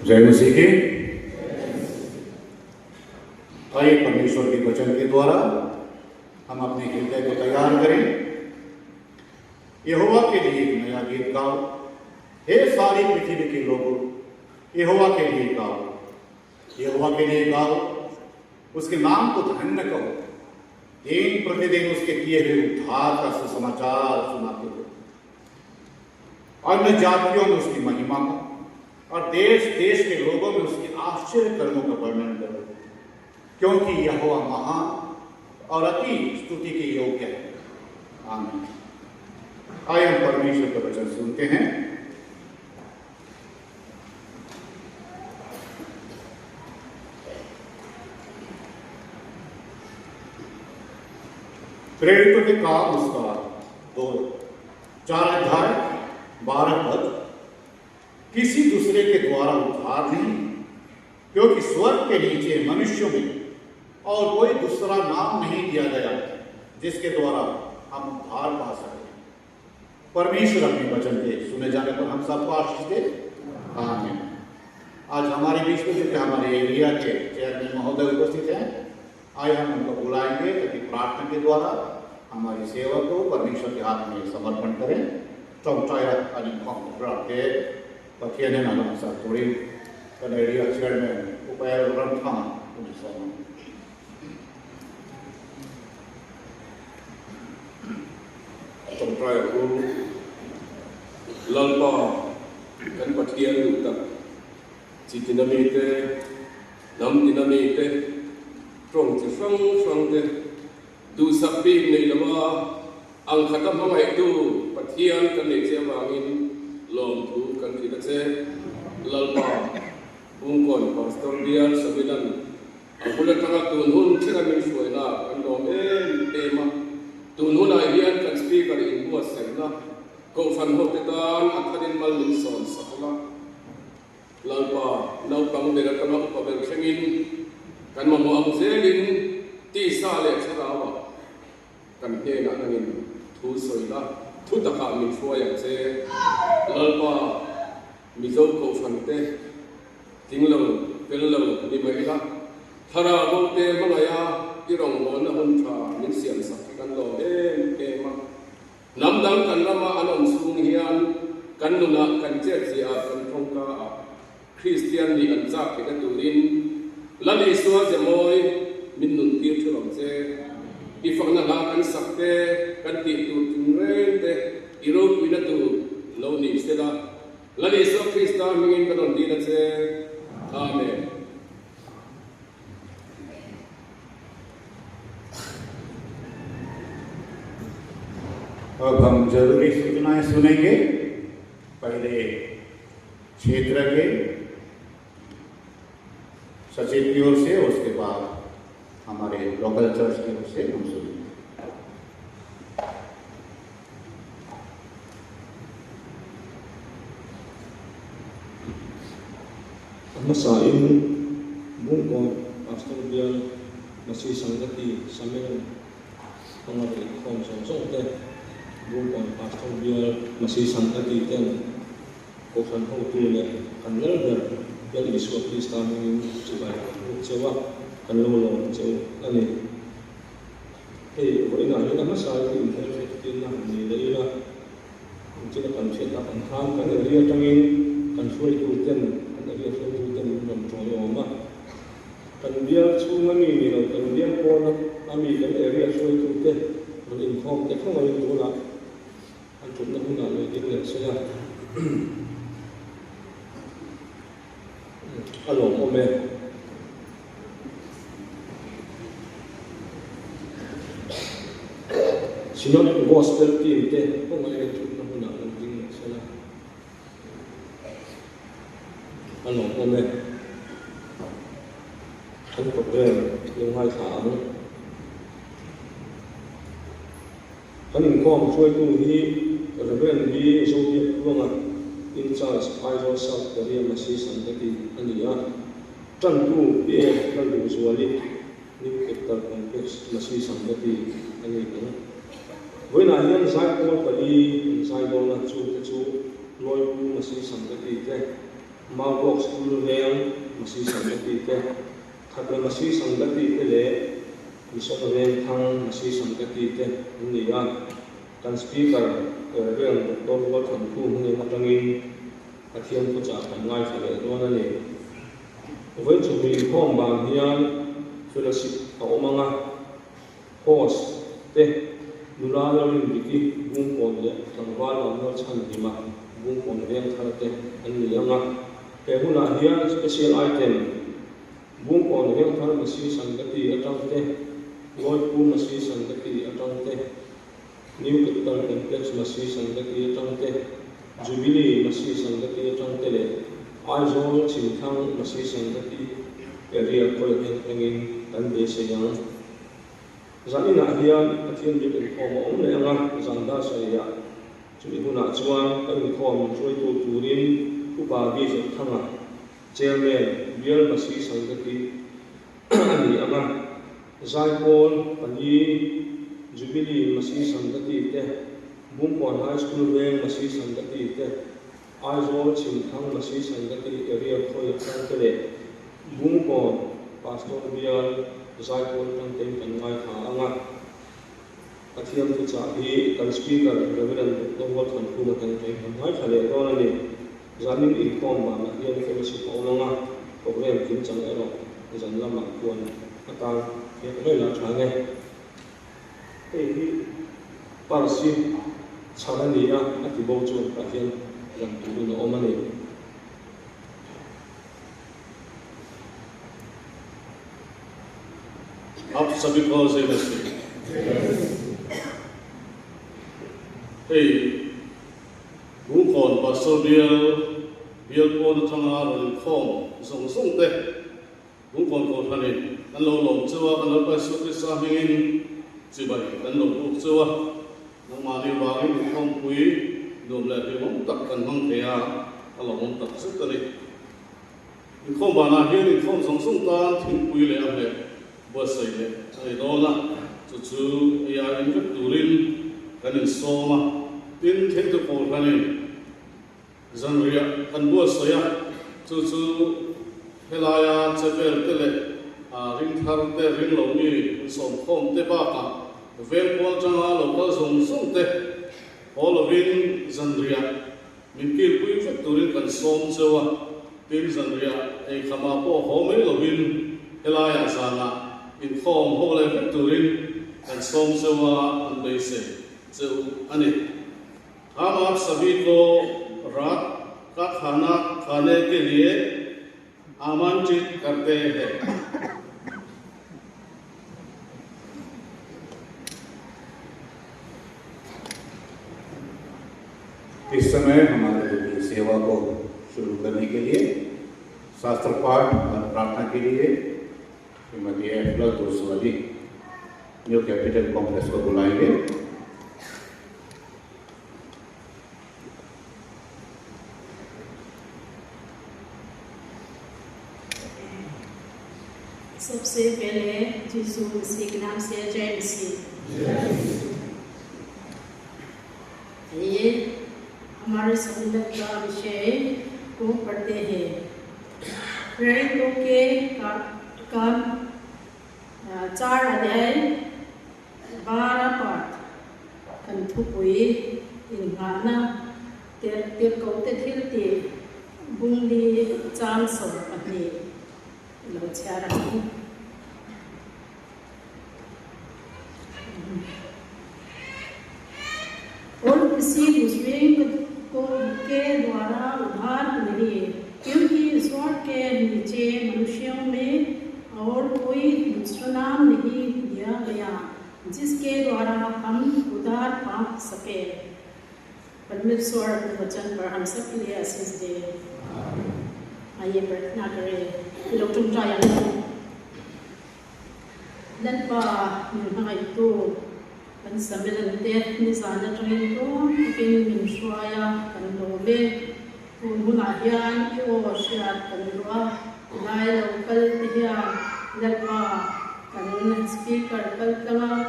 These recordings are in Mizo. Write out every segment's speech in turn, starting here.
जय मसीह की। आइए परमेश्वर के वचन के द्वारा हम अपने हृदय को तैयार करें। यहोवा के लिए एक नया गीत गाओ, हे सारी पृथ्वी के लोगों, यहोवा के लिए गाओ, यहोवा के लिए गाओ, उसके नाम को धन्य कहो, दिन प्रतिदिन उसके किए हुए उद्धार का सुसमाचार सुनाते हो। अन्य जातियों में उसकी महिमा का और देश देश के लोगों में उसके आश्चर्य कर्मों का वर्णन करो, क्योंकि यहोवा महान और अति स्तुति के योग्य है। आमीन। आइए हम परमेश्वर का वचन सुनते हैं। प्रेरितों के काम उसका 2-4 अध्याय 12 पद। किसी दूसरे के द्वारा उद्धार नहीं, क्योंकि स्वर्ग के नीचे मनुष्यों में और कोई दूसरा नाम नहीं दिया गया जिसके द्वारा हम उद्धार पा सकें। परमेश्वर अपने वचन के सुने जाने पर हम सबको आशीष दे। आमीन। आज हमारे बीच में जो कि हमारे एरिया के चेयरमैन महोदय उपस्थित हैं, आइए हम उनको बुलाएंगे ताकि प्रार्थना के द्वारा हमारी सेवा को परमेश्वर के हाथ में समर्पण करें। चौंचाया के पथियाने नाम सा थोड़ी एरिया चेयरमैन उपाय रमथान चौंचाया को ललपा kan pathian du tak chi tinami te nam tinami te tong chi hrang hrang te du sak bik nei lama ang khata mangai tu pathian kan nei che wangin lom thu kan thi ta che lalpa bungkon pastor bial sabilan angula tanga tun hun thira min hruaina kan lom em em a tun hun ai hian kan speaker in bua sena ko fan ho te tan atharin mal min son sakla lalpa nau pang bela tanga upa bel thlengin kan ma mo ang zelin ti sa le tharawa kan hne na nangin thu soila thu taka min hruai ang che lalpa mizo ko fan te tinglo pello ni mai la thara bo te mangaya irong mo na hun tha min siam sak kan lo em em a nam dang kan lama anom sung hian kan nuna kan che chi a kan thong ka a Christian ni an chak ke turin lali suwa zemoi min nun tir thulom che i fakna la kan sakte kan ti tu tin reng te i ro puina tu lo ni sela lali suwa Krista mingin kan on dina che. Amen. अब हम जरूरी सूचनाएं सुनेंगे। पहले क्षेत्र के सचिव की ओर से, उसके बाद हमारे लोकल चर्च की ओर से हम सुनेंगे। Masain bungkon pastor bial masi sanggati samen pangari khom song song te bungkon pastor bial masi sanggati ten ko khan ho tu le kan lal ber bial Isu Krista min chibai ko chewa kan lo lo cheu ani hei voina hi na masai in hel tin na ni le ila china kan chet ta kan khan kan area tangin kan hruai tu ten kan area hruai tu ten ram choi oma kan bial chunga mi ni lo kan bial pawna ami kan area hruai tu te ron in khom te khong ai tu la an thut na huna le ding le sela alo ome Synod Gospel Team te khong ai thut na huna le ding le sela alo ome kan program lungai tha ang kan in khom hruai tu hi Reverend hi Zodiac Ruanga in charge Aizawl South Korea Masi Sangati ania tan tu PF Laldu Zuali New Capital Complex Masi Sangati ani ang voina hian zai pawl pali zai dawna chu te chu Loipu Masi Sangati te Maubawk School Veng Masi Sangati te, Khatla Masi Sangati te leh Mission Veng Thang Masi Sangati te an ni a. Kan Speaker Rev. Doctor Rualthankhum hnen atangin Pathian thuchah kan ngaithla leh dawn a ni. Vawi chumi inkhawm ban hian fellowship a awm ang a, host te nula Lalrindiki Bungkawn leh tlangval Vanmual Chhanhima Bungkawn Vengthar te an ni ang a. He hunah hian special item Bungkawn Vengthar Masi Sangati atang te, Lawipur Masi Sangati atang te, New Capital Complex Masi Sangati atang te, Jubilee Masi Sangati atang te leh Aizawl Chhimthlang Masi Sangati Area khawi hnen atangin kan beisei ang. Zaninah hian Pathian biak inkhawm a awm leh ang a, zan dar sarihah. Chumi hunah chuan kan inkhawm hruaitu turin Upa Bizothanga, Chairman, Bial Masi Sangati a ni ang a. Zaipawl pali, Jubilee Masi Sangati te, Bungkawn High School Veng Masi Sangati te, Aizawl Chhimthlang Masi Sangati Area khawi atang te leh Bungkawn Pastor Bial Zaipawl atang tein kan ngaithla ang a. Pathian thuchah hi kan Speaker Rev. Doctor Rualthankhuma atang tein kan ngaithla leh dawn a ni. Zanin inkhawm banah hian fellowship a awm ang a, program kimchang erawh zan lamah puan atan hian mai lah tha nge. Hei hi purse hi chhan a ni a, a ti bo chuan tah hian lang turin a awm a ni. Aap sabhi ko Jai Masih. Hei. Bungkawn Pastor Bial, Bial pawn atanga rawn inkhawm zawng zawng te Bungkawn Kohhranin kan lo lawm cheu a, kan Lalpa Isua Krista hmingin chibai kan lo buk cheu a, nangmahni vangin inkhawmpui nuam leh hlimawm tak kan hmang thei a, a lawmawm tak zet a ni. Inkhawm banah hian inkhawm zawng zawng tan thingpui leh a hmeh buatsaih leh a ni dawn a, chu chu eia in vek turin kan insawm a, tin thingtu Kohhranin zanriah kan buatsaih a, chu chu helaia chevel te leh ringthar te, ringlo mi insawmkhawm te bakah veng pawn atanga lo kal zawng zawng te haw lovin zanriah Min kilpui vek turin kan sawm cheu a, tin zanriah eikhamah pawh haw mai lovin helaiah zanah inkhawm ho leh vek turin kan sawm cheu a, an beisei cheu a ni. Ham aap sabhi ko raat ka khana khane ke liye aamantrit karte hai. इस समय हमारे लिए सेवा को शुरू करने के लिए शास्त्र पाठ और प्रार्थना के लिए श्रीमती एफला दोसवाली new capital complex को बुलाएंगे। सबसे पहले यीशु मसीह के नाम से जय मसीह। ये हमारे सम्मेलन का विषय को पढ़ते हैं। प्रेरितों के काम 4 अध्याय 12 पाठ kan thupui inghahna tirhkohte thil tih bungli chang 12 lo chhiar ang. और किसी दूसरे को के द्वारा उद्धार नहीं, क्योंकि स्वर्ग के नीचे मनुष्यों में और कोई दूसरा नाम नहीं दिया गया जिसके द्वारा हम उद्धार पा सके। परमेश्वर अपने वचन पर हम सब के लिए आशीष दे। आइए प्रार्थना करें। लोग तुम Lalpa min hmangaihtu kan sammelan te ni zan atangin tlawm takin min hruai a, kan lawm e. Tun hunah hian i aw hriat kan duh a, tilai lo kal te hian Lalpa kan speaker kal tlang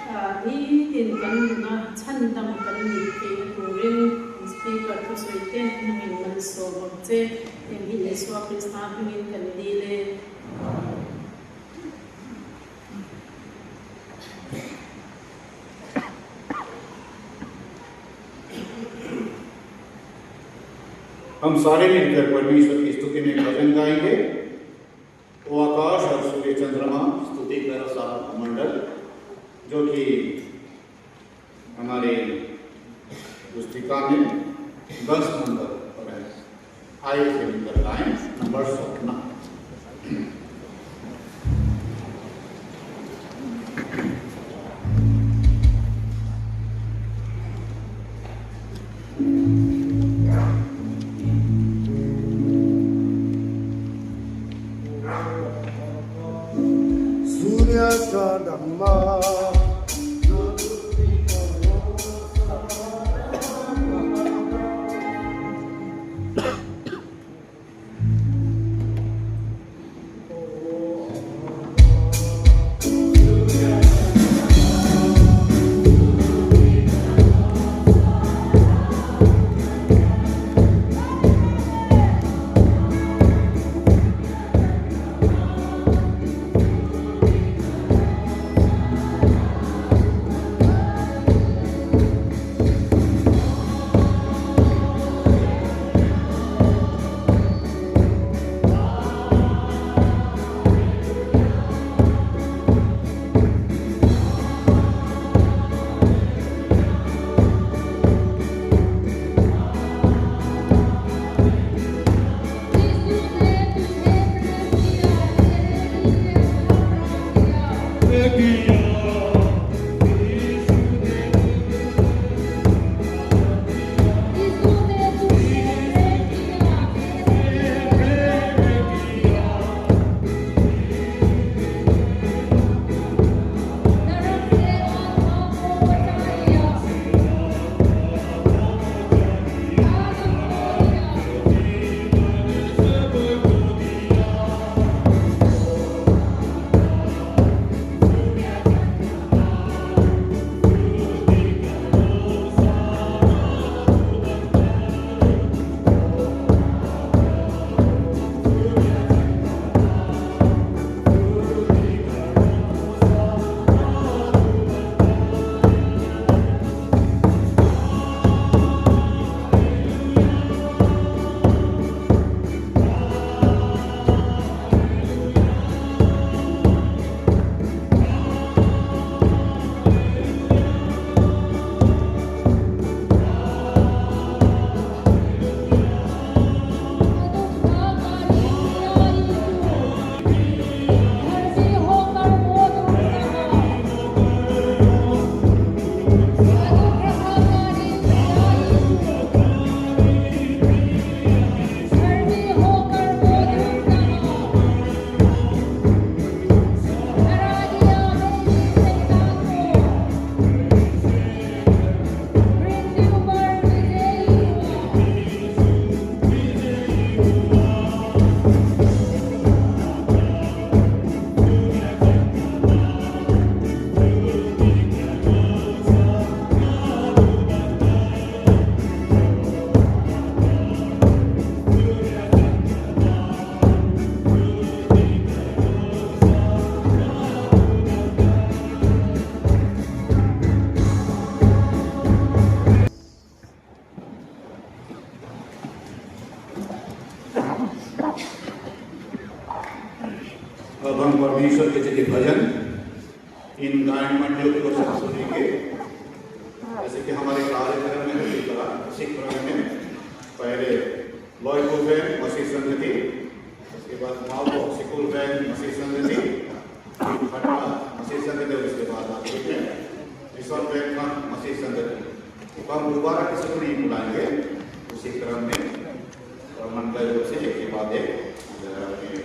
a, nitin kan nuna chhandam kan nih theihna turin kan speaker thusawi te nangin malsawm ang che. Heng hi Isua Krista hmingin kan dil e. हम सारे मिलकर परमेश्वर की स्तुति में भजन गाएंगे। वो आकाश और सूर्य चंद्रमा स्तुति कर सारा भूमंडल, जो कि हमारे पुस्तिका में 10 नंबर पर है। आइए से मिलकर गाएं नंबर 17। अब हम परमेश्वर के जरिए भजन इन गायन मंडलियों को सुनेंगे। जैसे कि हमारे कार्यक्रम में उसी तरह इसी क्रम में पहले लॉयको वैन मसीह संगति, उसके बाद माओ सिकुल वैन मसीह संगति, खट्टा मसीह संगति, और उसके बाद आखिर में रिसोर्ट वैन का मसीह संगति। तो हम दोबारा किसी को नहीं बुलाएंगे, उसी क्रम में और मंडल रूप से एक के बाद एक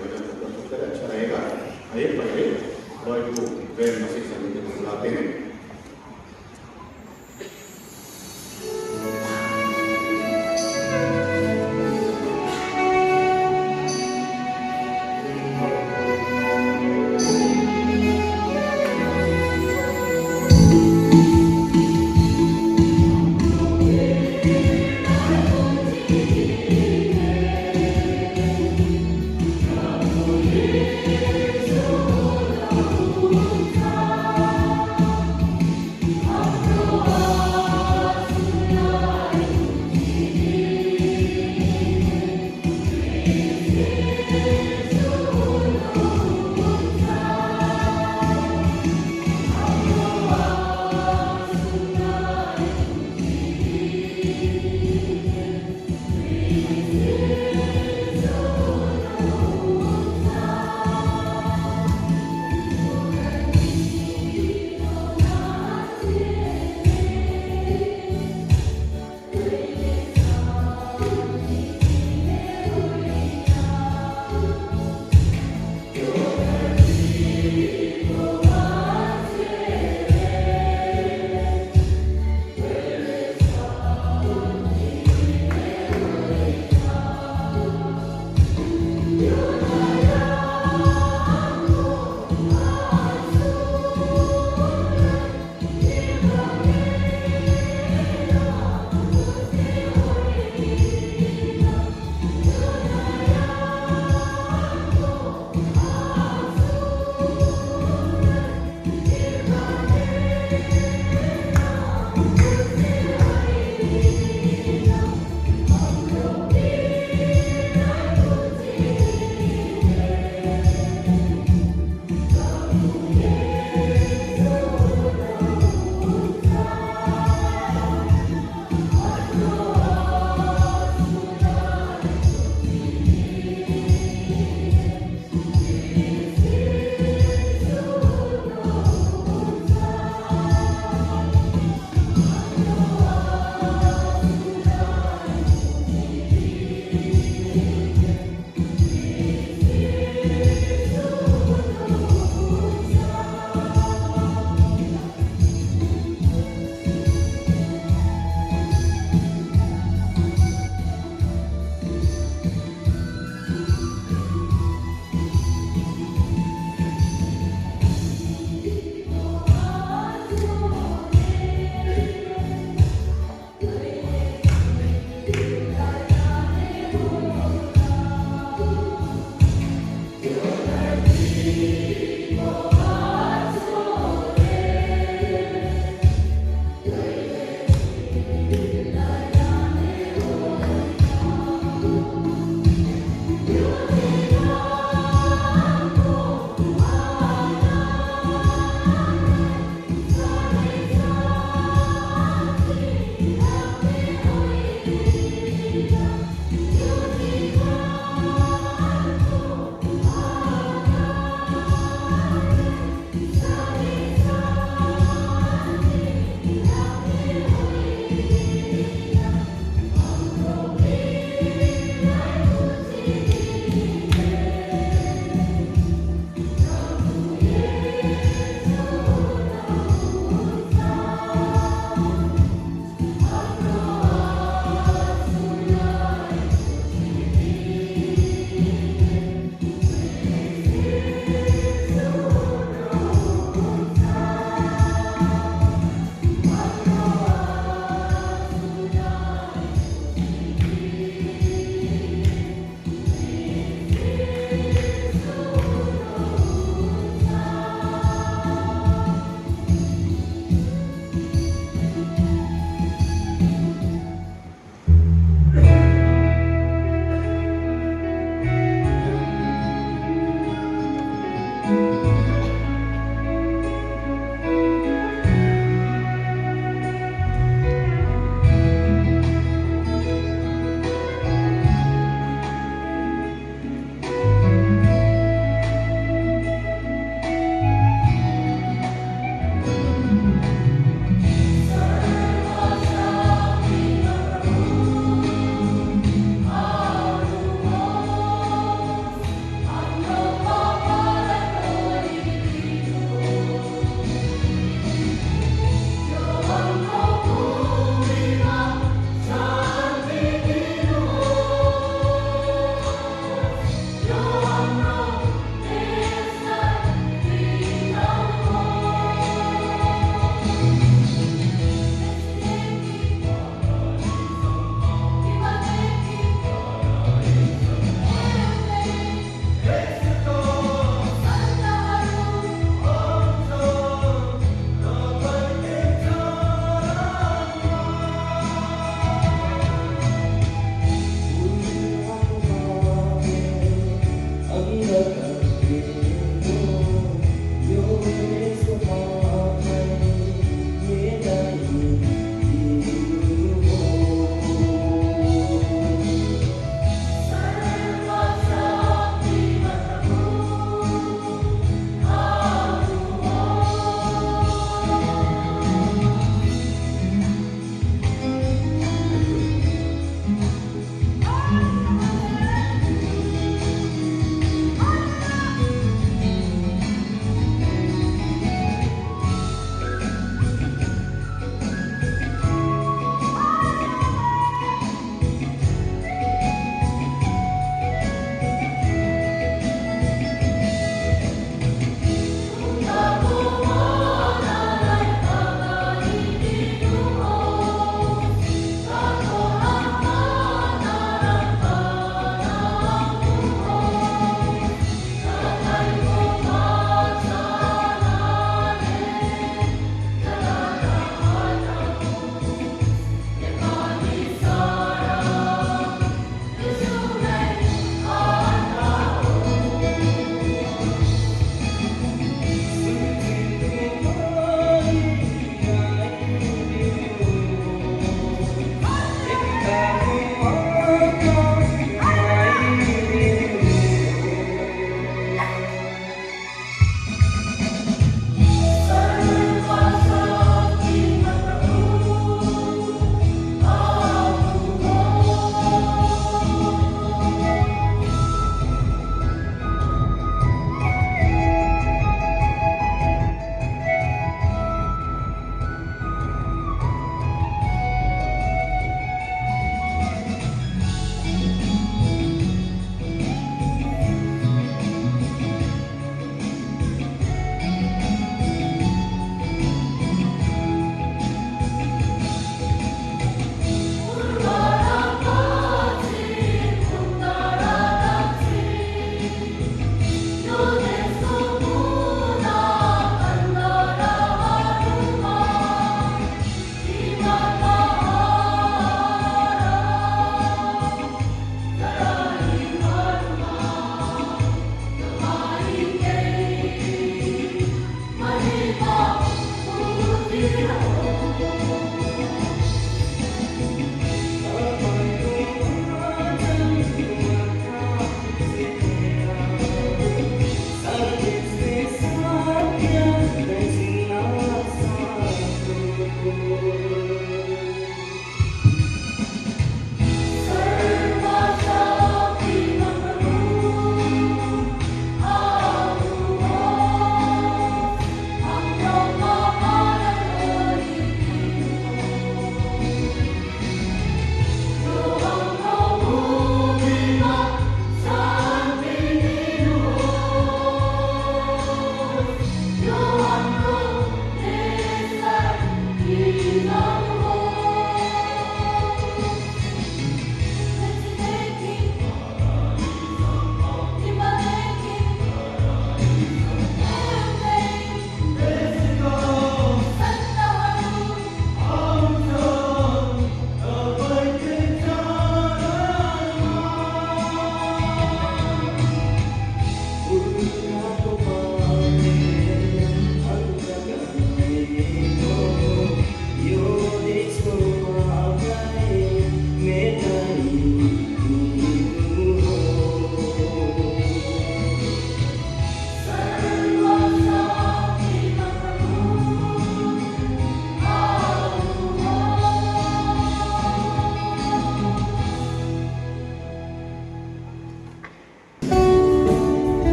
भजन को प्रस्तुत करें, अच्छा रहेगा। आइए पहले लॉयको वैन मसीह संगति को बुलाते हैं। Thank you.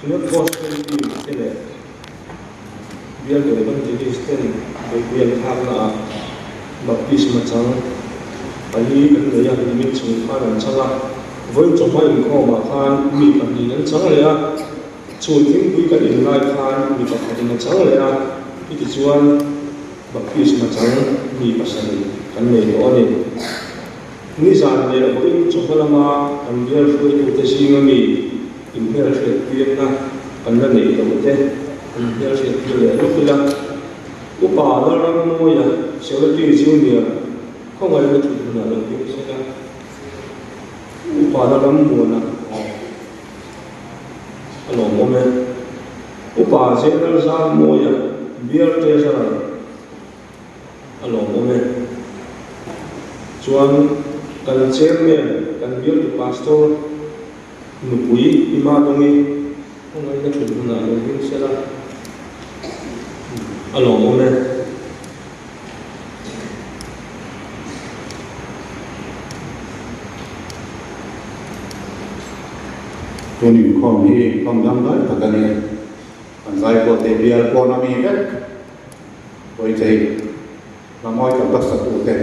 Synod Gospel Team te leh Bialtu Evangelist ten beihpui an thlaknaah baptisma chang pali kan nei a, nimin chung khan an chang a, vawiin chawhma inkhawmah khan mi pahnih an chang leh a, chhun thingpui kan in lai khan mi pakhatin a chang leh a, chutichuan baptisma chang mi pasarih kan nei tawh a ni. Nizan leh vawiin chawhma lama kan bial hruaitute zinga mi inhmelhriattirna kan la neih loh te an hmelhriattir leh lawk ila. Upa Lalrammawia, Secretary Junior, khawngaihna thuthmunah lo ding sela. Upa Lalrammuana a lawmawm e. Upa General Zarmawia, Bial Treasurer, A lawmawm e. Chuan kan chairman, kan bialtu pastor nupui Ima Dawngi khawngaihna thut hunah lo ding sela a lawmawm e. Tun inkhawm hi inkhawm dangdai tak a ni. Kan zaipawh te bial pawn a mi vek. Pawichei, Hlamawi kan taksa tu te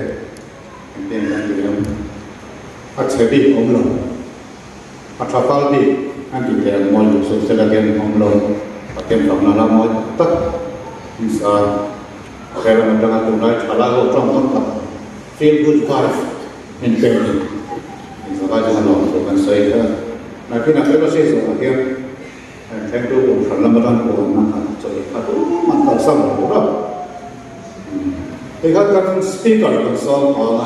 engtin kan ti ang? A chhe bik awm lo, a tha fal bik an ti thei ang mawi luh sela hian awm lo, Pathian fakna la mawi tak tak hmisa Kherang atanga tunlai tha lai ho tawng tam tak feel good vibe en pek ni inzavai chu a lawm thu kan sawi kha. Nakinah fellowship zawhah hian Thlengtu kum hran lam atan puanna kha chawlh kha tum an kalsan lo bawk a. Hei kha kan speaker kan sawm kual a,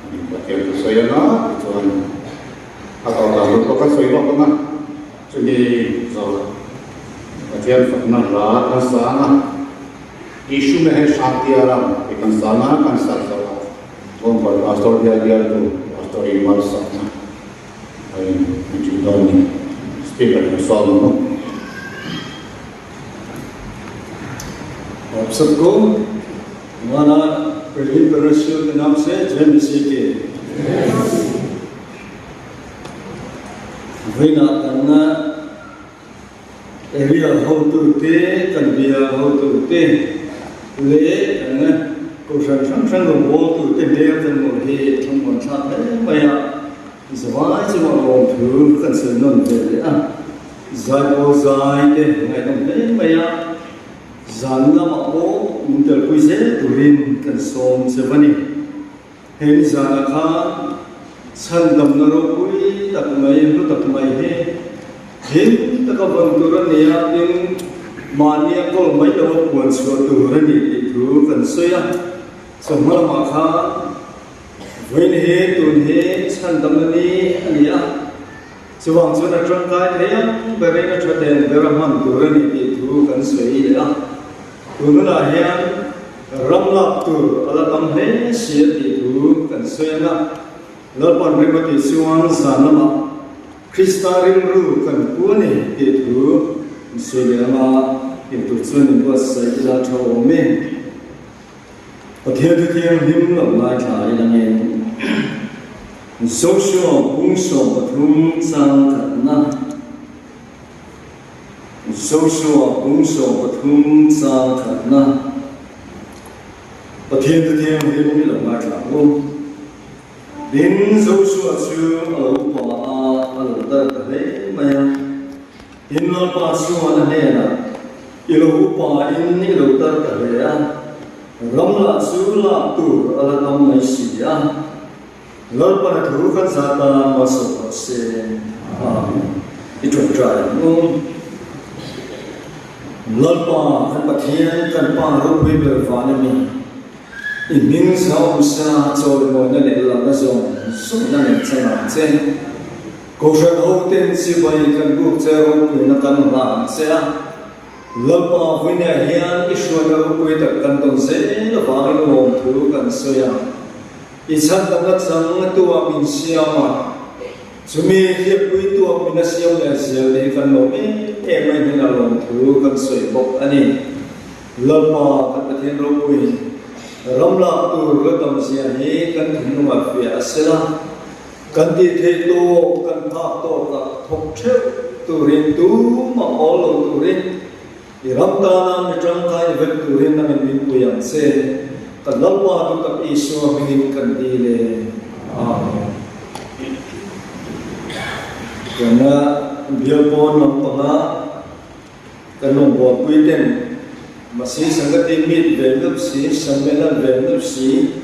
an inpathian thu sawi anga tichuan a kal dan tur pawh kan sawi lawk ang a, chumi zawh Pathian fakna hla kan sa ang a, Ishu Mehe Shanti Aram tih kan sa ang a, kan sa zawh a, Bawngkawn Pastor bial bialtu Pastor Inmalsakna. आप सबको हमारा पहली परमेश्वर के नाम से जय मसीह के Vina kanna area hotu te kan bia hotu te le kan kohhran hrang hrang rawngbawltu te hmel kan hmuh hi thlamuan thlak hle mai a. Zavai chunga lawmthu kan sawi nawn ve leh a, zaipawl zai te ngaihnawm hle mai a, zan lamah pawh min telpui zel turin kan sawm che va ni. Hei ni zanah khan chhandamna ropui tak mai, hlu tak mai hi him taka vawn tur a ni a, tin mahnia kawl mai lova puan chhuah tur a ni tih thu kan sawi a, chawhma lamah khan Vawiin hi tun hi chhandamna ni a ni a, chuvang chuan a tangkai thei ang berin a tha ten ber a hman tur a ni tih thu kan sawi leh a. Tun hunah hian ram lak tur a la tam hle si a tih thu kan sawi ang a, Lalpan rim a tih chuan zan lamah Krista rilru kan pu a ni tih thu kan sawi leh ang a, intur chuan inbuatsaih ila tha awm e. Pathian Thu Thianghlim lo ngaithla i langin Joshua bung 13 chang khatna Joshua bung 13 chang khatna Pathian Thu Thianghlim i lo ngaithla ang u. Tin, Joshua chu a lo upa a, a lo dar ta hle mai a. Tin, Lalpa chuan a hnenah, I lo upa in i lo tar ta hle a, ram lah chu lak tur a la tam mai si a. Lalpana thu kan zah tan malsawm rawh se. Amen. I tawngtai ang u. Lalpa kan Pathian kan Pa ropui ber van a mi. I hming zau sa chawimawina leh lalna zawng zawngna nen chang ang che. Kohhran hoten chibai kan buk che ropuina kan hlan che a, Lalpa vawinia hian i hruaina ropui tak kan tawn zel avangin lawmthu kan sawi a. I chhandamna chang tua min siam a, chumi hliappui tua min a siam leh zel te hi kan lawm em em mai hnenah lawmthu kan sawi bawk a ni. Lalpa kan Pathian ropui ram lak tur la tam zia hi kan thinlungah fiah a sel a. Kan tih theih tawk, kan phak tawkah thawk theuh turin tumah awl lo turin i ram tana mi tangkai ni vek turin nangin min pui ang che. Kan Lalpa duhtak Isua hmingin kan dil e. Amen. Tiangna bial pawn lampanga kan rawngbawlpui ten Masi Sangati meet ve meuh si, Sammelan ve meuh si,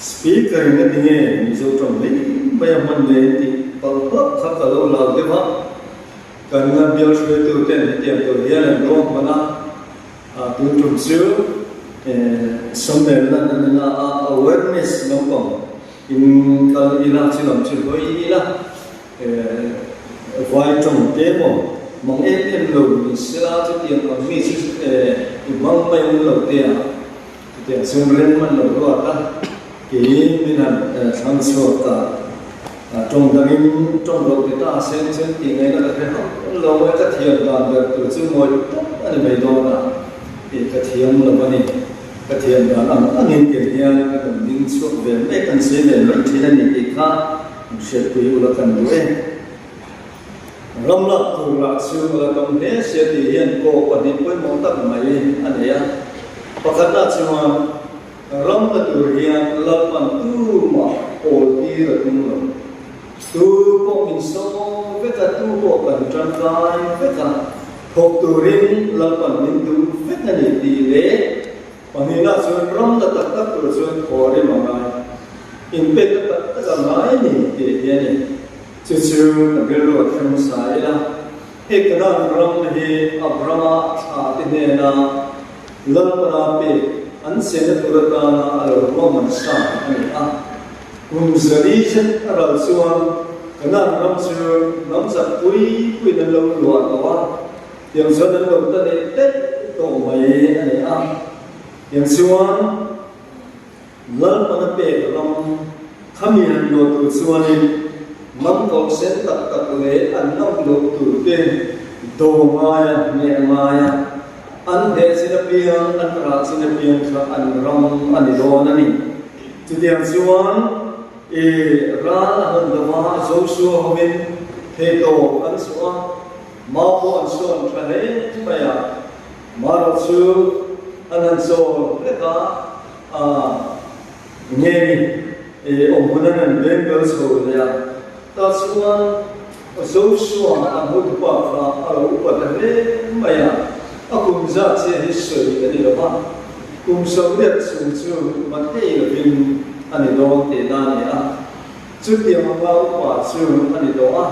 Speaker in a ti nge Mizo tawng mai mai a hman ve tih palh hlauh kha ka lo lau deuh a, kan bial hruaitu ten hetiang tur hian an ruang hman a, tun tum chu Sammelan an la a, awareness lampang in kal ila chu lam chu hawi ila. Vai tawng te maw mang em em lo ni sela chutiang ang mi chu i hmang mai ang lo te a, chutiang chuan rem an lo ruat a, kei min han thlang chhuak ta tawng dangin tawng loh ti ta sen chuan tih ngaihna ka hre hauh lo mai, ka thiam dan ber tur chu ngawi tawp a ni mai dawn a, tih ka thiam lo a ni, ka thiam dan ang angin tiang hian ka rawn ding chhuak ve mek an sawi ve mai thin a ni tih kha. An hriatpui ula kan duh e. Ram lak tur lah chu a la tam hle sia tih hian kaw pahnih pawimawh tak mai a nei a. Pakhatna chuan ram la tur hian Lalpan tumah pawl tir a tum lo. Tu pawh min sawm vek a, tu pawh kan tangkai vek a, thawk turin Lalpan min duh vek a ni tih leh Pahnihna chuan ram la tak tak tur chuan thaw a rim a ngai, inpekna tak tak a ngai a ni tih hi a ni. Chu chu ka rilru a thleng hmasa ila, hei Kanaan ram hi Abrahama thla te hnena Lalpana pek an chenna tur atana a lo ruahman sa a ni a. Kum zali zet a ral chuan Kanaan ram chu hnam zak pui puiin an lo luah tawh a. Tiang chuan an lo ta leh daih tawh mai a ni a. Tiang chuan Lalpana pek ram khami han luah tur chuanin hnam kawlh sen tak tak leh an ngam loh tur te do ngaia, hneh ngaia, an hneh chin apiang, an rah chin apiang kha an ram a ni dawn a ni. Chutiang chuan i ral a han do a, Joshua hovin theihtawp an chhuah a. Mau pawh an sawn tha hle mai a, Mara chu an han chawl hlek a, a nge ni awm hun an han veng bel chho leh a, tah chuan Joshua an hotupa kha a lo upa ta hle mai a, a kum zat chiah hi sawi a ni lo va, kum 80 chung chu mathei lovin a ni dawn tihna a ni a. Chutiang anga upa chu a ni tawh a,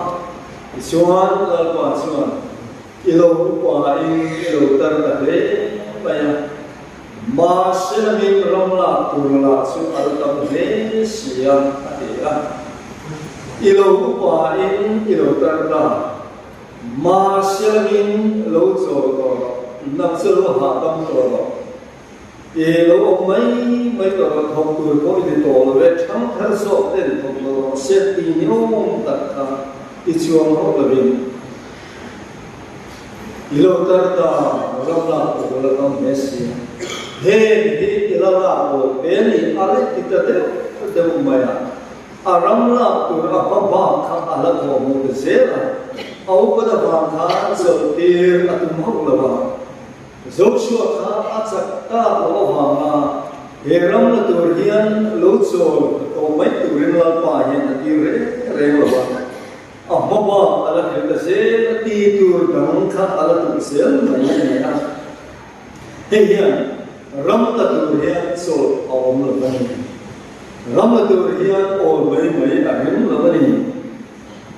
tichuan Lalpa chuan, I lo upa in i lo tar ta hle mai a, mahse langin ram lak tur lah chu a la tam hle si a, a ti a. I lo upa in i lo tar ta, mahse langin lo chawl tawh rawh, nang chu lo hahdam tawh rawh. I lo awm mai mai tawh rawh, thawk tur pawh i ti tawh lo e, thang thar zawk ten thawk lo rawh se ti ni awm tak kha i chuang hauh lovin i lo tar ta ram lak tur la tam hle si a, heng hi i la lak lo te ni a reh ti ta deuh deuh mai a, a ram lak tur a hma bak kha a la thawh hmuh ta zel a, a upat avang khan chawlh tir a tum hauh lo a. Joshua kha a chak tak loh avanga he ram la tur hian lo chawl tawh mai turin Lalpa hian a tir reng reng lo a, a hma bak a la hel ta zel a, ti tur dang kha a la tuk zel mai a ni a. Hei hian ram la tur hian chawl a awm lo a ni. Ram la tur hian awl mai mai a rem lo a ni.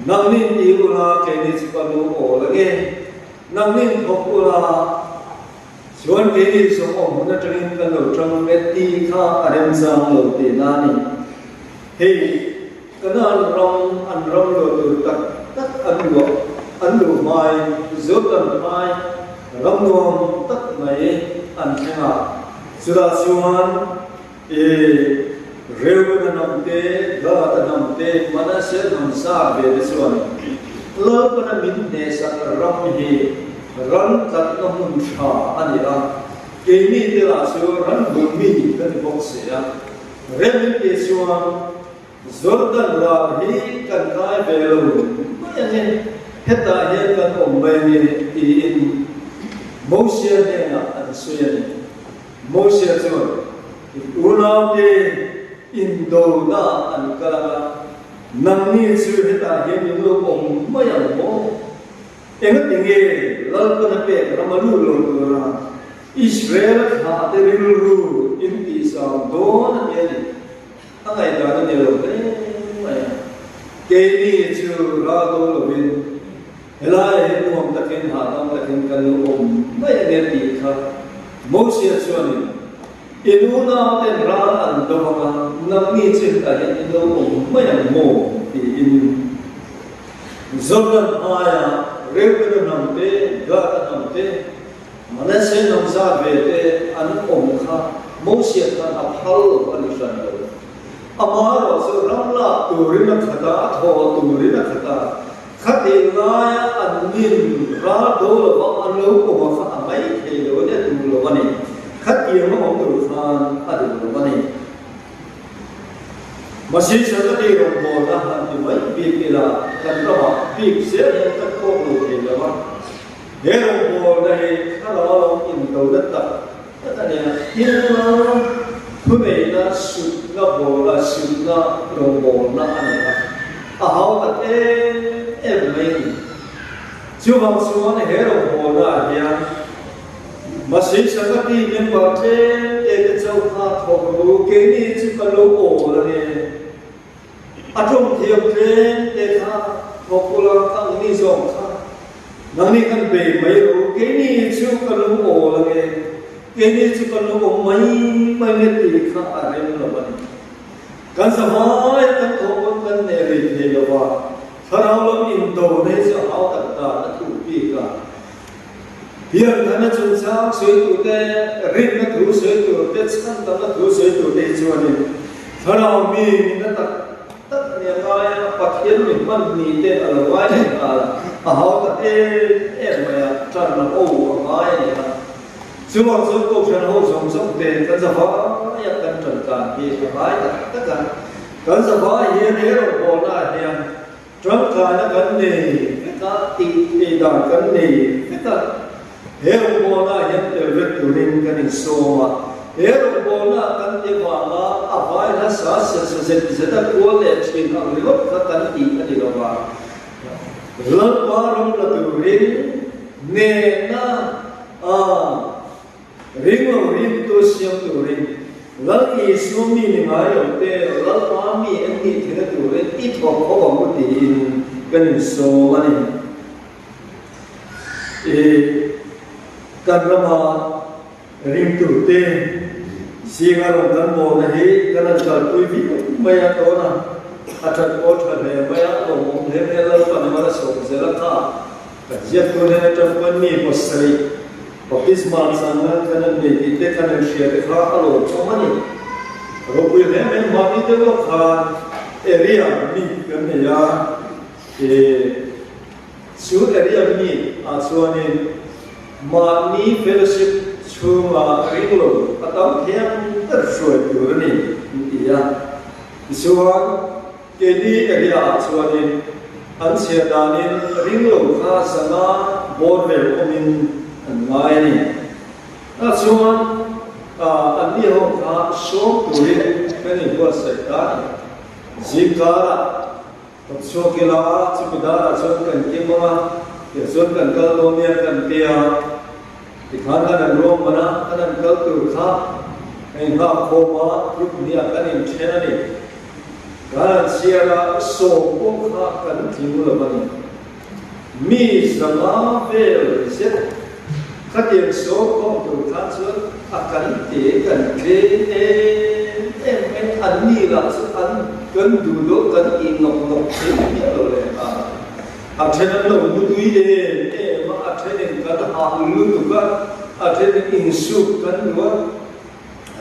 Nangnin ti ula keini chu ka nu awl ange. Nangnin thawk ula, chuan keini zawng awm hun atangin kan lo tang e tih kha a remchang lo tihna a ni. Hei, Kanaan ram an ram lo tur tak tak an luah, an luh hmai, Jordan hmai, ram nuam tak mai an thleng a. Chutah chuan i Reuben-a hnam te, Gad-a hnam te, Manasseh hnam zat ve te chuan Lalpana min hnehsak ram hi ran tlatna hmun tha a ni a, keini te lah chu ran bul mi kan ni bawk si a. Reuben te chuan Jordan ral hi kan kai ve lo mai ang e. Hetah hian kan awm mai a ni, tiin Mosia hnenah an sawi a ni. Mosia chuan, In unaute indona an kal ang a, nangni chu hetah hian in lo awm mai ang maw? Engatinge Lalpana pek ram a lut lo tura Israel-a thlahte rilru in tihzam dawn a ti a ni. A ngaihdan a ni lo hle mai a. Keini chu ral do lovin helaiah hian nuam takin hahdam takin kan lo awm mai a nia tih kha Mosia chuanin i nunauten ral an do ang a, nangni chu hetah hian in lo awm mai ang maw? tiin Jordan hmaiah Reubena hnam te, Gad-a hnam te, Manasseh hnam zat ve te an awm kha Mosia khan a phal lo a ni hran lo. Amaherawh chu ram lak turin a khat a, a thawh turin a khat a, khatih laia an nin ral do lova an lo awm a kha a mai thei lo a ni, a duh lo a ni. Khatiang a awm tur khan a duh lo a ni. Mahse Saturday rawngbawlna han ti mai bik ila kan ramah bik zel hian kan kawk lo thei lo a. He rawngbawlna hi thlarau lo indona tak tak a ni a, thilna thuneihna sutna bawla sutna rawngbawlna a ni a, a hau tak em em mai a ni. Chuvang chuan he rawngbawlna ah hian Masi Sangati member tlem te te chauh kha thawk ru, keini chu kan lo awl a ni. A tawng thiam tlem te kha thawk ula ka ang ni zawng kha nangni kan bei mai ro, keini chu ka lo awl ange, keini chu kan lo awm mai mai nge tih kha a rem lo a ni. Kan zavai kan thawh pawn kan neh rei thei lo va, thlarau lam indo nei chu a hau tak dan a thuh bik a. Biakna chungchang sawi turte, rinna thu sawi turte, chhandamna thu sawi turte hi chuanin thlarau mi nihna tak tak a nia ngai a, Pathian mi hman ni te a lo ngai leh nghal a, a hau ta em em mai a, ṭan a ho a ngai a ni a. Chuvang chuan Kohhran ho zawng zawng te kan zavaia kan ṭan tlan hi a ngai tak tak a, kan zavai hian he rawngbawlnaah hian Tangkaina kan nei vek a, tih ei dan kan nei vek a. He rawngbawlnaah hian tel vek turin kan insawm a. He rawngbawlnaah kan ti vanga a vai hla sa sa sa zet zet a kual leh thin ang ringawt kha kan tih a ni lo va. Lalpa ram la turin hnehna a Ring lo ringtu siam turin Lal Isua mi ni ngai lo te, Lalpa mi an nih theihna turin i thawk ho ang u tiin kan insawm a ni. I kan rama ringtu te zinga rawn kan bawlna hi kan han kalpui viau mai a tawn a, a that pawh tha hle mai a, lawmawm hle mai a, Lalpa ni mal a sawm zel a kha. Kan ziaktu hnen atang pawn mi pasarih baptisma changna kan an nei tih te kan an hria te kha a lawm awm a ni. Ropui hle mai mahni deuh lawk khan area meet kan nei a, e chu area meet ah chuanin mahni fellowship chhunga ringlo a tam thiam ber hruai tur a ni an ti a. Tichuan. Keini area ah chuanin an chhiar danin ring lo kha zanga bawr vel awmin an ngai a ni. Tah chuan an ni ho kha sawm turin kan inbuatsaih ta a ni. Zingkarah kan chhuak ila chumi darah chuan kan kim ang a, tichuan kan kal dawn nia kan ti a. Tikhan kan an ruahman a, kan an kal tur kha kan inghak khawm a, group hniah kan inthen a ni. Kan an chhiar a, sawm pawh kha kan tling lo a ni. Mi 500 vel zet khatiang sawm khawm tur khan chuan a kan te kan tlem em em mai, an ni lah chu an kan duh deuh kan tih nawk nawk thei miah lo leh nghal a. A then an lo mutui em em a, a thenin kan hah lutuk a, a thenin insuk kan duh a.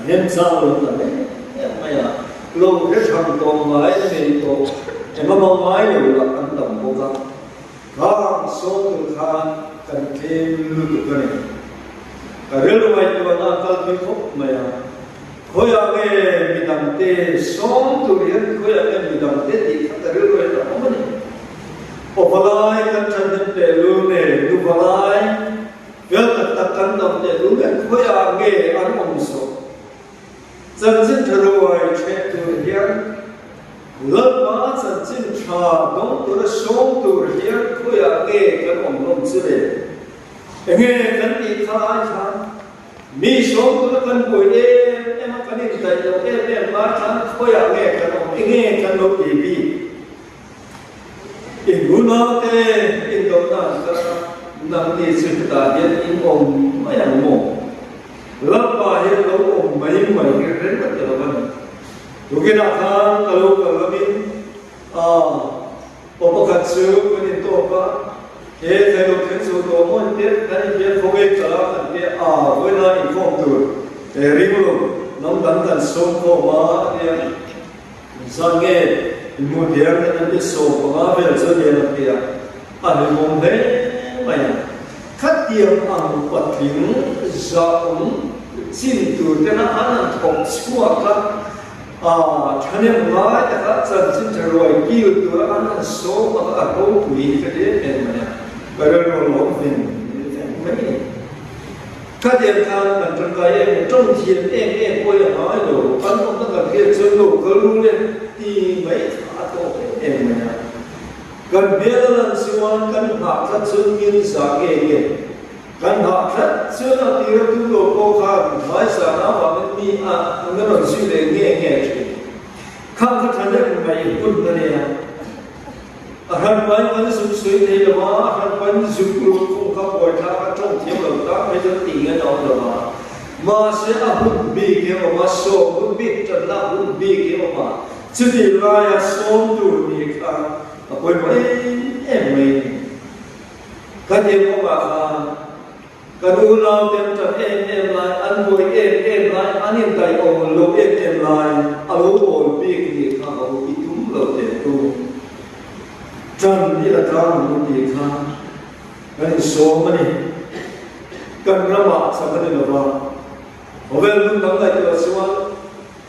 Remchang lo ta em em mai a, lo hre thang tawh ngai a nei tawh eng a mang ngai lo lah an tam bawk a, khang sawn tur khan kan tlem lutuk a ni. Ka rilru ngaihtuahna a kal thui khawp mai a, khawiah nge midangte sawn tur hian khawiah nge midangte tih kha ka rilru hian a awm a ni. Awpa lai kan. kan ṭhahnem tehlul nen nu valai fel tak tak kan tam tehlul nen khawiah nge an awm zawh? Chanchin ṭha ruai ṭheh tur hian Lalpa chanchin ṭha dawng tura sawm tur hian khawiah nge kan awm hlawm chu le? Enge kan tih kha ai khan Mi sawm tura kan buai em em a, kan indaih lo em em lai khan khawiah nge kan awm, enge kan lo ti bik? In unaute indohna an kal a, nangni chu hetah hian in awm mai ang maw? Lalpa hian lo awm mai mai hi reng a ti lo a ni. Tukinah khan ka lo kal lamin a pa pakhat chu kan intawk a, He thei lo thleng chu tawh maw in te kan inbiak kho e kal a kan tia a, vawiina inkhawm tur ring lo lam dang kan sawm khawm a a tia. Zan nge inhmuh diar na nan i 15 vel chu aniang a tia, a hlimawm hle mai a. Khatiang ang patling zahawm chin tur tena an han thawk chhuak a, a thahnem ngai taka chanchin tha ruai kil tura an han sawm a, a ropui hi ka ti em em mai a, ka rilru a lawm veng veng mai a ni. Khatiang khan kan tangkai em em, tawng thiam em em pawh hi a ngai lo, kan awmna kan hriat chuan lo kal ru le ti mai kha a tawk em em mai a. Kan hmel a lan chuan kan nghah tlat chuan min zah nge nge, kan nghah tlat chuan a tir a tum lo pawh khan hmaizahna avangin mi a an rawn zui leh nge nge thin. Khang kha thahnem mai hun a nia. A hranpain kan zuk sawi thei lo a, a hranpain zuk lut khung kha buaithlak a tawng thiam lo tak mai chuan tih ngen a awm lo a. Mahse a hun bik hi a awm a, sawm hun bik, tanna hun bik hi a awm a, chutih laia sawm tur nih kha a pawimawh em em mai a ni. Khatiang kawngah khan Kan unau te an ṭap em em lai, an buai em em lai, an indaihawm lo em em lai, a lo awl bik nih kha ho i tum lo teh tu. Ṭan i la tlang ang u tih kha kan insawm a ni. Kan ramah chak a ni lo va, khawvel hmun dang ngaihtuah chuan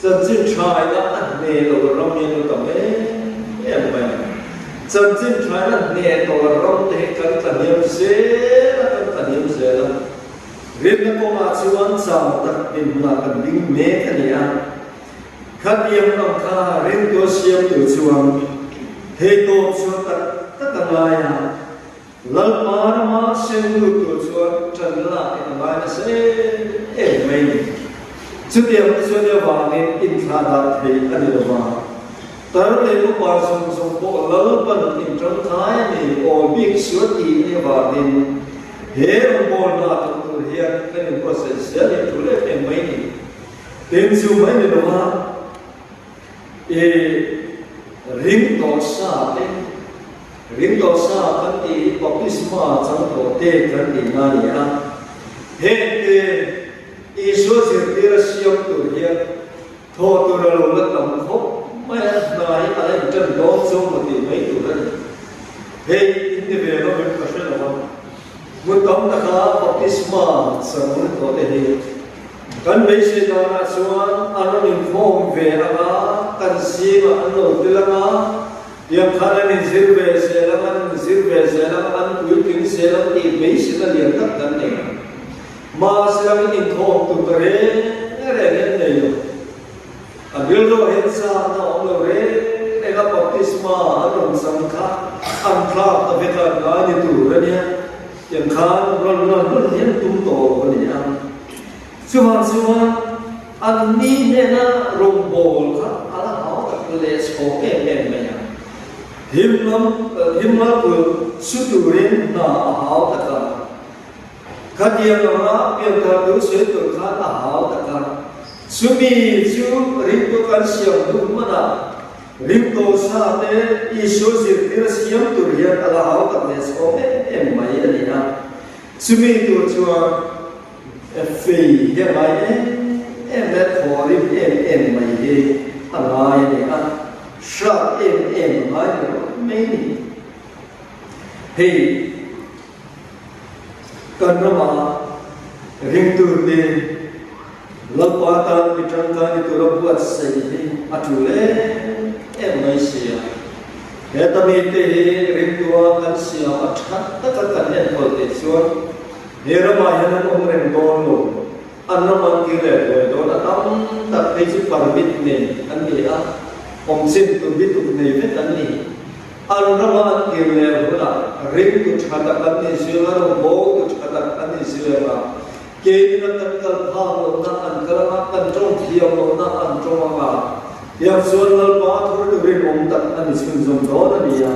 Chanchin thaina a hneh lo ram hi an lo tam em em mai a. Chanchin thaina hneh tawh ram te hi kan tlahniam zel a, kan tlahniam zel a. Rinna kawngah chuan chau tak dinhmunah kan ding mek a ni a. Khatiang ang kha rintua siamtu chuan theitawp chhuah tak tak a ngai a. Lalpa rama seng lut tur chuan ṭan lak in a ngai nasa em em mai ni. Chutiang te chuan i avangin inthlah dah thei a ni lo va. Tar leh upa zawng zawng pawh Lalpan in ṭangkai a ni aw bik suat tih a nih avangin he rawngbawlna thawk tur hian kan inbuatsaih zel hi a ṭul em em mai ni. Tin chu mai ni lo va. I ring tawh sa te, ring tawh sa kan tih hi baptisma chang tawh te kan tih na a ni a. Heng te Isua zirtir a siam tur hian thawh tur a lo la tam khawp mai a, hna hi a la inṭan dawn chu maw tih mai tur a ni. Hei in ni ve lo em ka hre lo a, hmun tam taka baptisma chang tawh te hi Kan beisei danah chuan an rawn inkhawm ve ang a, kan zingah an lo tel ang a, tiang khan an inzir ve zel ang, an inzir ve zel ang, an puitling zel ang tih beiseina lian tak kan nei ang. Mahse ang inkhawm tur ta reng reng hian nei lo. A rilruah hian chakna a awm lo reng reng a, baptisma an rawn chang kha an thlak ta vek a, ngai ni tur a nia. Tiang khan rawn rawn rawn hian tum tawh lo a ni a. Chuvang chuan anni hnena rawngbâwl kha a la hau tak leh chhawk em em mai a. Him lam him lalpui su turin hna a hau tak a. Khatiang anga pianthar tur sawi tur khan a hau tak a. Chumi chu ringtu kan siam hnu hmanah ringtu sa te Isua zirtir a siam tur hian a la hau tak leh chhawk em em mai a ni a. Chumi tur chuan Fei hi a ngai em em mai a, thaw rim em em mai hi a ngai a ni a, hrat em em a ngai ni rawh mai a ni. Hei kan rama ringtute Lalpa tan mi tangkai ni tura buatsaih hi a tul em em mai si a. Heta mite hi ringtua kan siam a that taka kan enkawl theih chuan he ramah hian an awm reng dawn lo. An ram an kir leh thuai dawn a, tam tak phei chu permit nei an ni a, awm chin tur bituk nei vek an ni. An rama an kir leh hunah ringtu tha tak an ni zui anga, rawngbawltu tha tak an ni zui anga, keimina kan kal phak lohna an kal anga, kan tawng thiam lohna an tawng anga, tiang chuan Lalpa thurtu rinawm tak a ni chhunzawm dawn a ni a.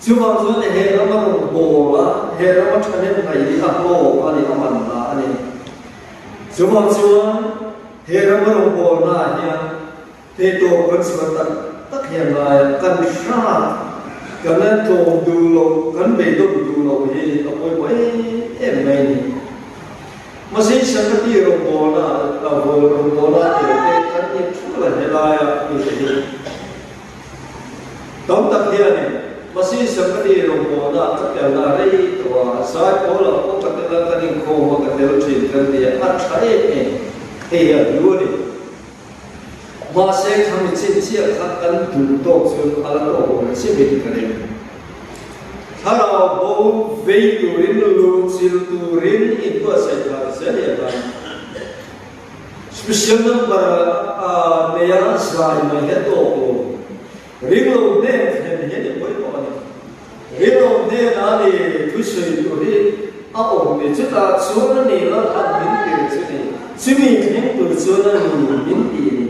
Chuvang chuan he rama rawngbawla, he rama thahnem ngaih hi a hlawk a ni, a man hna a ni. Chuvang chuan he rama rawngbawlnaah hian Theitawp kan chhuah tak tak hian lai kan hrat, kan la tlawm duh loh, kan beidawm duh loh hi a pawimawh em em mai a ni. Mahse Sangati rawngbawlna rawngbawlna tel te kan ni thul a helaia mite hi tam tak hianin Mahse Sangati rawngbawlna ka telna rei tawh a, Zaipawl ah pawh ka tel a, kan inkhawm a ka tel thin kan ti a, a tha em em hei hi a hlu a ni. Mahse khami chinchiah kha kan duh tawk chu a la tawk lo chimin ka ring. Thlarau bo vei turin luh chilh turin inbuatsaih thar zel hi a ngai. Special number a neia zai mai hi a tawk lo. Ring lo hnen thlen hian i pawimawh a ni. Ring lo hnenah ni thusawi tur hi a awm ni. Chutah chuan a ni Lalpan min tir chu ni. Chumi thleng tur chuan a ni min ti ni.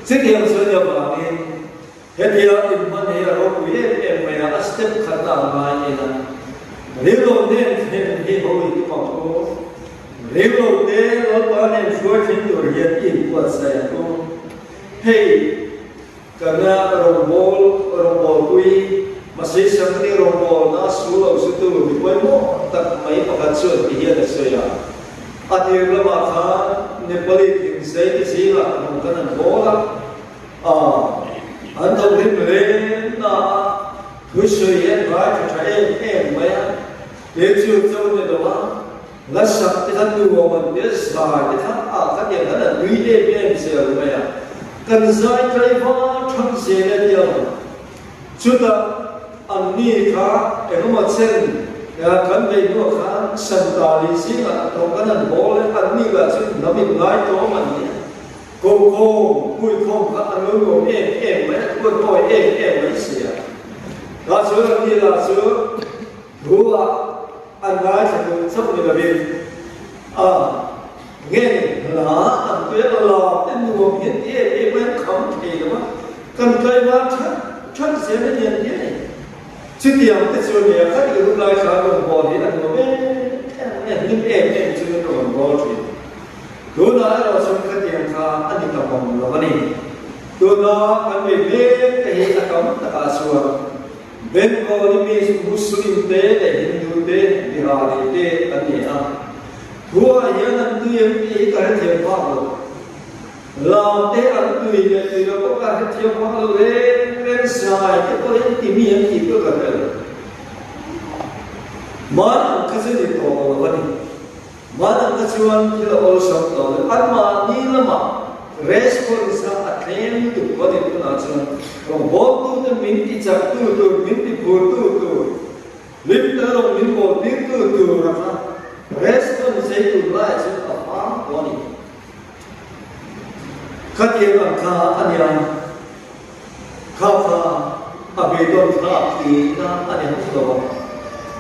Chutiang chuan i avangin hetia inhman hi a ropui em em mai a, a step khatna a ngai en a. Ring lo hnen thlen hi ho i tum ang u. Ring lo te Lalpa hnen hruai thleng tur hian i inbuatsaih ang u. Hei. Kan rawngbâwl, rawngbâwlpui, mahse Sangni rawngbâwlna su lo zutu mi pawimawh tak mai pakhat chuan ti hian a sawi a. A tir lamah khan Nepali thingzei te zingah hnung kan an bâwl a, a an tho hlim hle na a, thusawi hi an ngaithla tha em em mai a, kei chu cho ni lo a, La sak te kha nuam an ti a, zai te kha ah khatiang khan an nui em em zel mai a, kan zai tlaiva thang zel a nia lo. Chutah an ni kha engemaw chen kan bei hnuah khan Santali zingah tawng kan han hawl e, an ni lah chu hnam in ngai tlawm an ni a, kokhawm, hmuikhawm kha an lo nuam em em mai a, thu an awi em em mai si a. Tah chuan an ni lah chu thu ah An ngaithla duh chauh ni lovin a nge hla an tui a lam te nuam hian ti em em mai an kham thei lo a, kan tlaima that that zel a ni an ti a ni. Chutiang te chu nia kha tih hun lai khan rawn bawl hi an nuam em em mai a, hlim em em chungin rawn bawl thin. Tunah erawh chuan khatiang kha a ni ta mawm lo a ni. Tuna kan bei mek te hi a tam takah chuan Bengali mi Muslim te leh Hindu te, Bihari te an ni a. Thuah hian an tui em tih hi ka hrethiam phak lo. Lam te an tui leh tui lo pawh ka hrethiam phak lo reng reng, zai te pawh hian ti mi an tih pawh ka hre lo. Hman ang kha chu ni tawh lo a ni. Hmanah kha chuan thil a awlsam tawh lo. Anmahni lamah response a a tlem lutuk a ni tunah chuan rawngbawltute min ti chaktu tur, min ti phurtu tur, hlim ta rawng min bawltirtu tur a kha response ei tur laiah chuan a vang tawh a ni. Khatiang ang kha a nia, kha kha a beidawn thlak tihna a ni hauh lo a.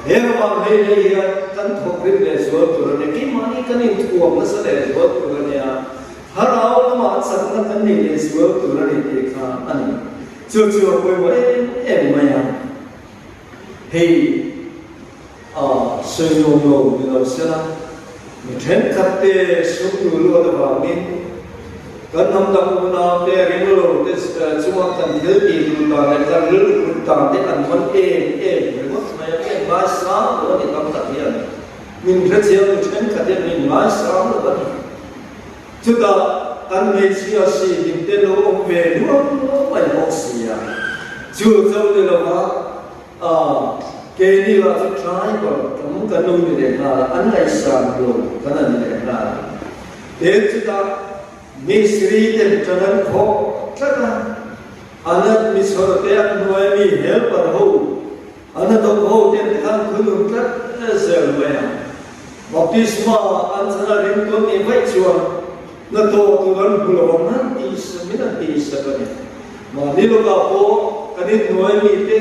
He ramah hlei hlei hian kan thawk rim leh zual tur a ni, keimahni kan inthuam nasa leh zual tur a nia, thlarau lamah chakna kan nei leh zual tur a ni tih kha a ni. Chu chu a pawimawh em em mai a, hei a sawi nuam lo ni lo sela, mi thenkhat te sum duh luat avangin kan hnam dang unau te ringlo te chunga kan thil tih duh dan leh kan rilru kut dan te an man em em ringawt mai a, mi an ngaisang lo a ni tam tak hian min hrechiang mi thenkhat hian min ngaisang lo a ni. Chutah kan hmeichhia si hlim te lo awm ve nuam mai bawk si a, chu cho ni lova A, keini lah chu tribal tam kan lo ni leh nghal a, an ngaihsan lo kan an ni leh nghal a. Tin chutah Misri ten tan an khawh tlat a. An mi chhawr te an hnuai mi helper ho, an hnathawk ho ten te khan thunun tlat zel mai a. Baptisma an chan a ring tawn nih vaih chuan hnathawh tur an hmu lo ang an tih min an tih sak a ni. Mahni lawkah pawh kan inhnuai mi te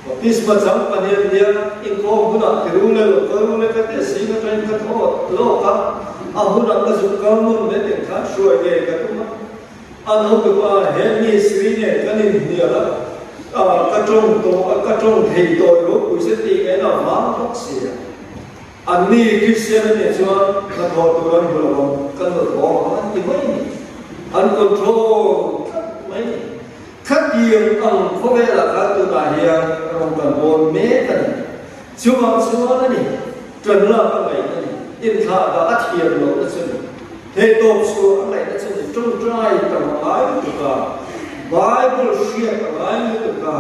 baptisma chang pahnih an nia, inkhawm hunah ti ru le lo kal ru le ka ti a zing atangin ka thaw lawk a, a hunah ka zuk kal nawn mai teng khan hruai ngei ka tum a. An hotupa he mistri nen kan inhnial a, ka tawng tawh a, ka tawng thei tawi ropui se tih ngaihna a vang bawk si a. Anni Kristian a nih chuan hnathawh tur an hmu lo ang, kan lo thawng ang an ti mai a ni. An control tlat mai a ni. Khatiang ang khawvelah khan tunah hian rawn kan bawn mek a ni. Chuvang chuan a ni, ṭan lak a ngaih a ni, inthlah dah a thiam lohna chu ni, thei tawp chhuah a ngaihna chu ni, ṭawngṭai tam a ngai lutuk a, Bible hriat a ngai lutuk a,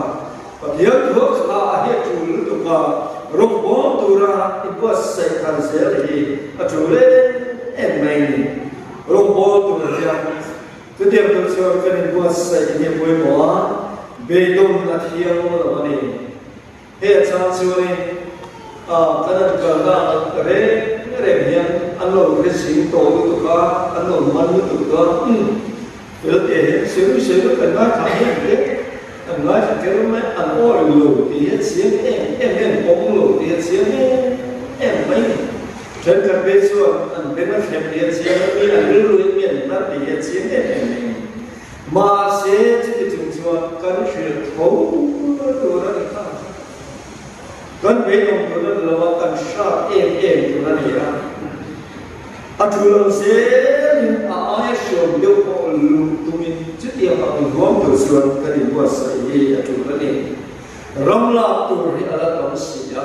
Pathian thuah thla a hi a ṭul lutuk a, rawngbâwl tura inbuatsaih thar zel hi a ṭul em em mai a ni. Rawngbâwl tur hian chutiang tur chuan kan inbuatsaih hi a pawimawh a, beidawn a thiang lo a ni. He a chang chuanin kan an kalna reng reng hian an lo hre zing tawh lutuk a, an lo man lutuk dawn a, umm fel teh hian sawi sawi kan ngaithla hian hle, kan ngaithla kher mai, an awi lo tih hi a chiang em em em, pawm lo tih hi a chiang em em mai ni. Thenkhat phei chuan an beng a thlem tih a chiang a, mi an rilru in mi an hnar tih hi a chiang em em mai ni. Mahse, chuti chung chuan kan hrilh tho tur a ni kha. Kan beidawng tur a ni lo a, kan hrat em em tur a ni a. A thu lo zelin a aia hriam deuh pawh luh tumin chutiang ang inhuam tur chuan kan inbuatsaih hi a tul a ni. Ram lak tur hi a la tam si a.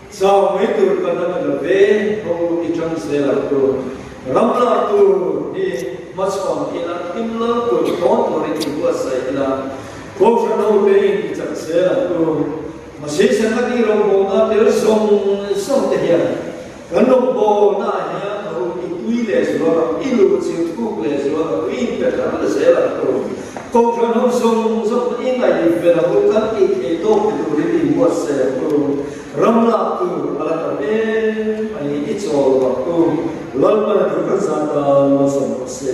Chau mai tur kan la ni lo ve, ho i ṭang zel ang u. Ram lak tur hi hmachhawn ila, thim lo tur thawn turin i buatsaih ila, Kohhran ho te in i chak zel ang u. Mahse Sangati rawngbawlna tel zawng zawng te hian kan rawngbawlna ah hian ho i tui leh zual ang, i luh chil thuk leh zual ang u, i inpe thar zel ang u. Kohhran ho zawng zawng i ngaihven ang u, kan tih theih tawk ti turin i buatsaih ang u. Ram lak tur a la tam em a ni, i chawl bak u. Lalpan a thu kan zah tan malsawm rawh se.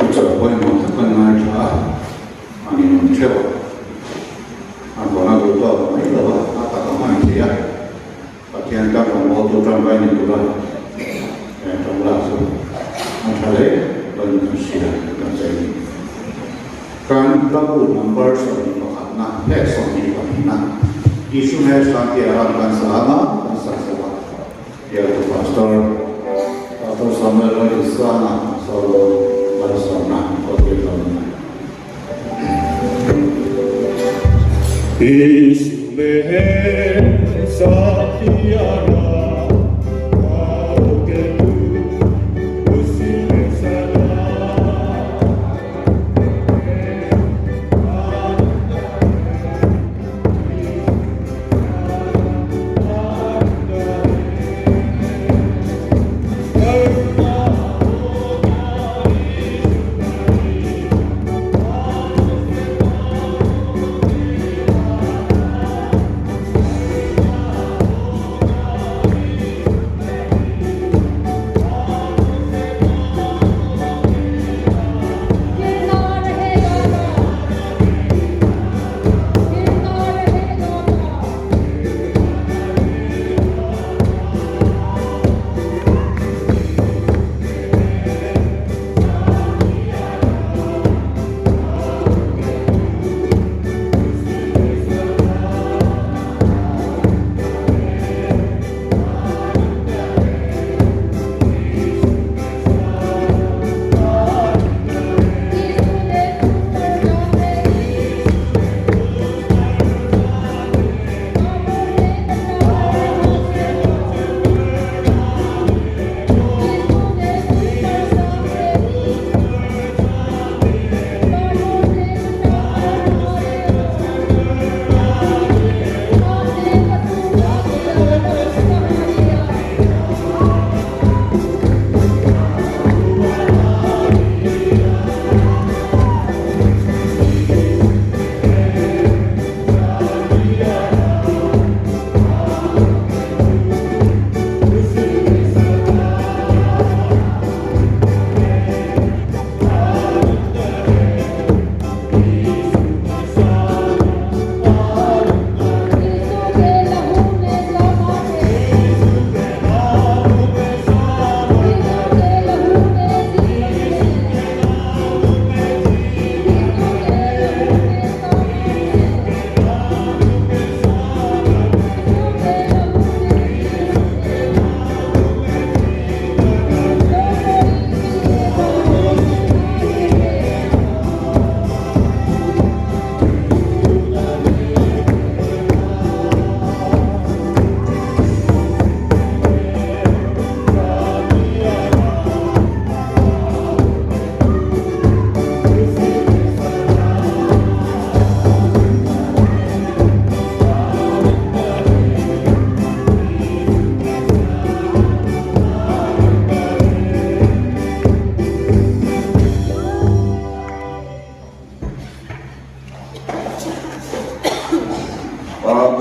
Thuchawlh pawimawh tak kan ngaithla a, a ninawm theuh a, a vawn a duh tawk mai lo a, a tak a hman thei a. Pathian kan rawngbawltu tangkai ni tura he tawng lak chu a tha hle dawn kan hria kan sawi a ni. Kan hlabu number 21 na leh 22 na Isu hmel Shanti Aram kan sa ang a, kan sak zo a. Bialtu Pastor Pastor Samuel Lalrinsanga solo malsawmna kawltir dawn a ni. Isu hmel Shanti Aram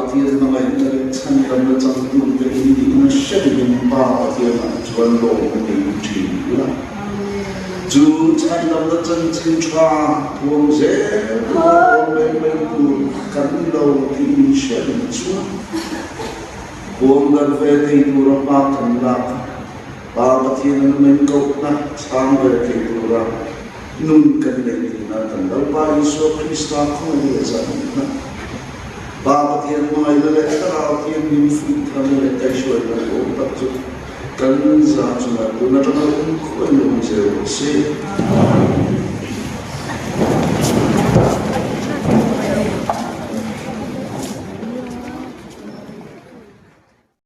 Pathian hmangaihna leh chhandamna changtute in nihna hre rengin Pa Pathianah chuan lawmna nei thin ila. Chu chhandamna chanchin tha thuam zel tura awm mai mai tur kan lo tih min hre reng chuan huam darh ve thei tura hma kan lak a, Pa Pathian an men kohna chhang ve thei tura nun kan neih theihna kan Lalpa Isua Krista khawngaih leh zahna Pa Pathian hmangaihna leh Thlarau Thianghlim fuih tharna leh kaihhruaina duhawm tak chu Kan za chungah tun atanga awm khuain awm zel rawh se.